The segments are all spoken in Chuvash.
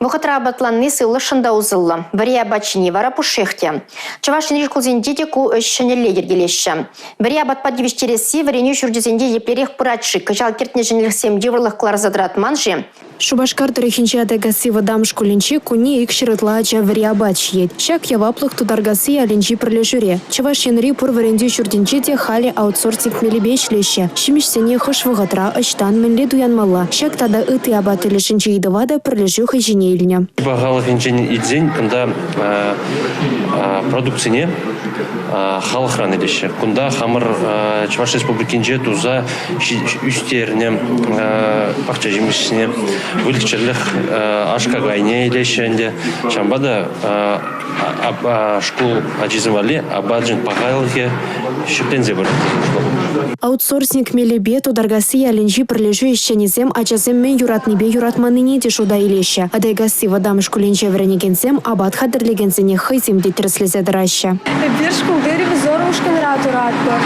Вӑхӑтра апатланни сывлӑхшӑн та усӑллӑ. Вӗри апат ҫини вара пушшех те. Чӑваш Енри шкулсенче те ку ӗҫ ҫӗнӗлле йӗркелеҫҫӗ. Вӗри апатпа тивӗҫтересси вӗренӳ ҫурчӗсенче еплерех пырать-ши? Кӑҫал кӗртнӗ ҫӗнӗлӗхсем йывӑрлӑх кӑларса тӑратман-ши? Шупашкар тӑрӑхӗнчи Атайкасси вӑтам шкулӗнче кунне 200 ытла ача вӗри апат ҫиет. Ҫак яваплӑх Тутаркасси ялӗнчи пӗрлешӳре. Чӑваш Енри пур вӗрентӳ ҫуртӗнче те халӗ аутсорсинг мелӗпе ӗҫлеҫҫӗ. Ҫимӗҫсене хӑш вӑхӑтра, ӑҫтан, мӗнле туянмалла? Ҫак тата ытти апат тӗлӗшӗнчи ыйтӑва та пӗрлешӳ хӑй ҫине илнӗ. Пахалӑхӗнчен илсен кунта продукцине халӑхран илеҫҫӗ. Кунта хамӑр Чӑваш Республикинче туса ӳстернӗ пахча ҫимӗҫсене, выльӑх-чӗрлӗх аш-какайне илеҫҫӗ ӗнтӗ. Ҫавӑнпа та шкул ачисем валли апачӗн пахалӑхӗ ҫӗкленсе пырать. Аутсорсинг мелӗпе Тутаркасси ялӗнчи пӗрлешӳ ӗҫченӗсем ачасем мӗн юратнипе юратманнине те шута илеҫҫӗ. Атайкасси вӑтам шкулӗнче вӗренекенсем апат хатӗрлекенсене хӑйсем те тӗрӗслесе тӑраҫҫӗ. Эпир шкулти ревизор ушкӑнра туратпӑр.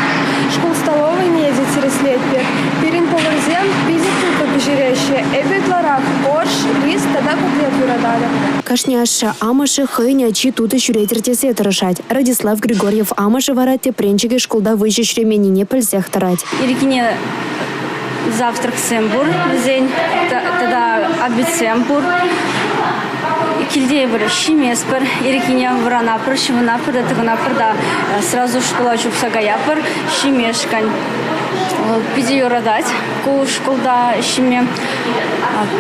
Шкул столовӑйне те тӗрӗслетпӗр. Пирӗн поварсем питӗ тутлӑ пӗҫереҫҫӗ. Эпӗ ытларах борщ, рис тата котлет юрататӑп. Кашни ашшӗ-амӑшӗ хӑйӗн ачи тутӑ ҫӳретӗр тесе тӑрӑшать. Радислав Григорьев амӑшӗ вара тӗпренчӗкӗ шкулта выҫӑ ҫӳременнине пӗлсех тӑрать. Ирхине завтраксем пур вӗсен тата обедсем пур. Килте эпир ҫиместпӗр, ирхине вӑранатпӑр, ҫӑвӑнатпӑр та тӑхӑнатпӑр та сразу шкула чупса каятпӑр ҫимешкӗн. Вӑл питӗ юратать ку шкулта ҫиме.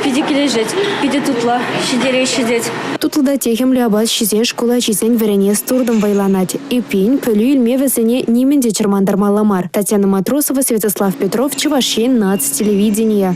Питӗ килӗшет, питӗ тутлӑ ҫитереҫҫӗ тет. Тутлӑ та техӗмлӗ апат ҫисе шкул ачисен вӗренес туртӑм вӑйланать. Эппин, пӗлӳ илме вӗсене нимӗн те чӑрмантармалла мар. Татьяна Матросова, Святослав Петров, Чӑваш Ен наци телевиденийӗ.